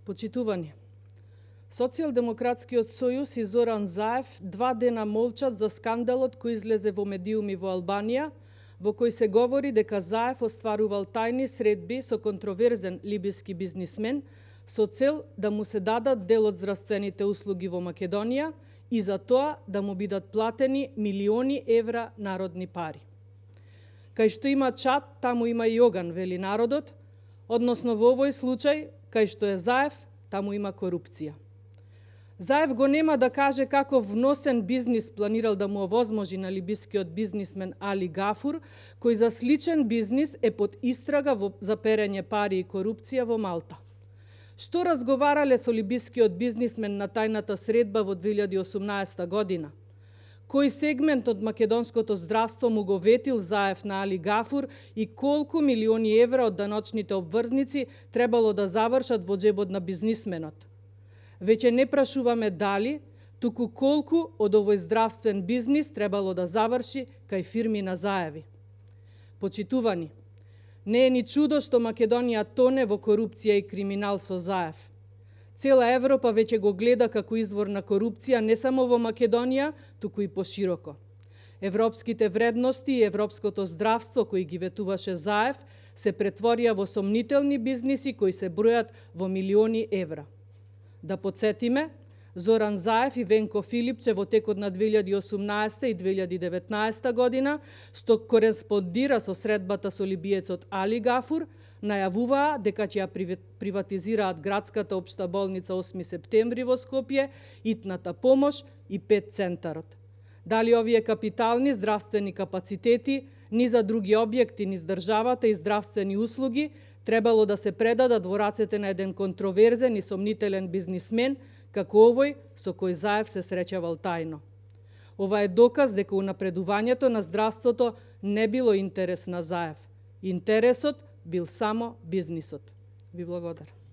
Почитувани, Социјалдемократскиот сојуз и Зоран Заев 2 дена молчат за скандалот кој излезе во медиуми во Албанија, во кој се говори дека Заев остварувал тајни средби со контроверзен либиски бизнисмен со цел да му се дадат дел од здравствените услуги во Македонија и за тоа да му бидат платени милиони евра народни пари. Кај што има чад, таму има и оган, вели народот, односно во овој случај, кај што е Заев, таму има корупција. Заев го нема да каже каков вносен бизнис планирал да му овозможи на либискиот бизнисмен Али Гафур, кој за сличен бизнис е под истрага за перење пари и корупција во Малта. Што разговарале со либискиот бизнисмен на тајната средба во 2018 година? Кој сегмент од македонското здравство му го ветил Заев на Али Гафур и колку милиони евра од даночните обврзници требало да завршат во џебот на бизнисменот? Веќе не прашуваме дали, туку колку од овој здравствен бизнис требало да заврши кај фирми на Заеви. Почитувани, не е ни чудо што Македонија тоне во корупција и криминал со Заев. Цела Европа веќе го гледа како извор на корупција не само во Македонија, туку и пошироко. Европските вредности и европското здравство кои ги ветуваше Заев се претворија во сомнителни бизниси кои се бројат во милиони евра. Да подсетиме, Зоран Заев и Венко Филипче во текот на 2018 и 2019 година, што кореспондира со средбата со либиецот Али Гафур, најавуваа дека ќе ја приватизираат градската општа болница 8 септември во Скопје, итната помош и ПЕТ центарот. Дали овие капитални здравствени капацитети, ни за други објекти, ни државата и здравствени услуги, требало да се предадат во рацете на еден контроверзен и сомнителен бизнисмен, како овој со кој Заев се среќавал тајно. Ова е доказ дека унапредувањето на здравството не било интерес на Заев. Интересот бил само бизнисот. Ви благодарам.